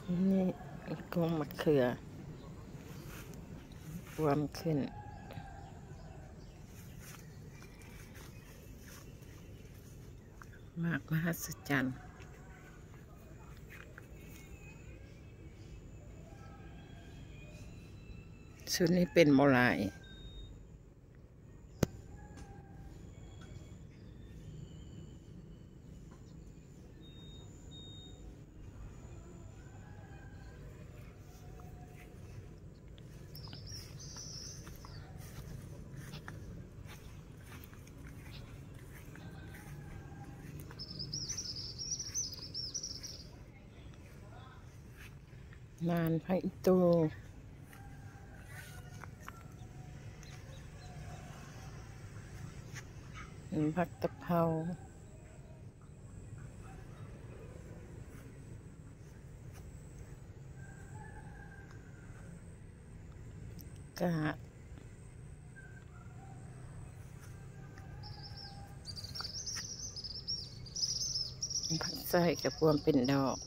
ນີ້ກົກໝາກເຂືອ ບວມຂຶ້ນ ໝາກມະຫັດສະຈັນ. ຊຸດນີ້ເປັນບໍ່ຫຼາຍ. ນານ ຜັກອີ່ຕູ່ ຜັກຕະເພົາ ກາດ ຜັກໄຊກະບວມເປັນດອກ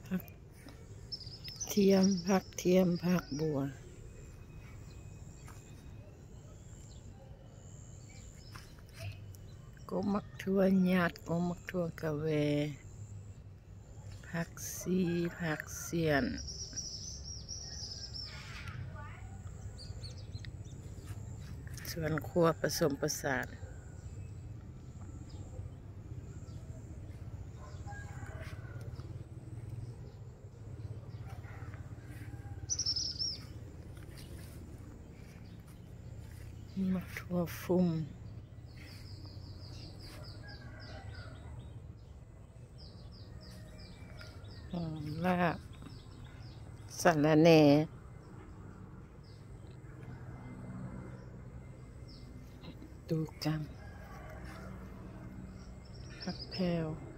ຜັກທຽມ ຜັກທຽມ ຜັກບົວ ກົກໝາກຖົ່ວຫຍາດ ກົກໝາກຖົ່ວກະແວ ຜັກຊີ ຜັກສຽນ ສວນຄົວປະສົມປະສານ. ໝາກຖົ່ວຟຸ້ມ ຫອມລາບ ສະລະແໜ່ ຕູກຳ ຜັກແພວ.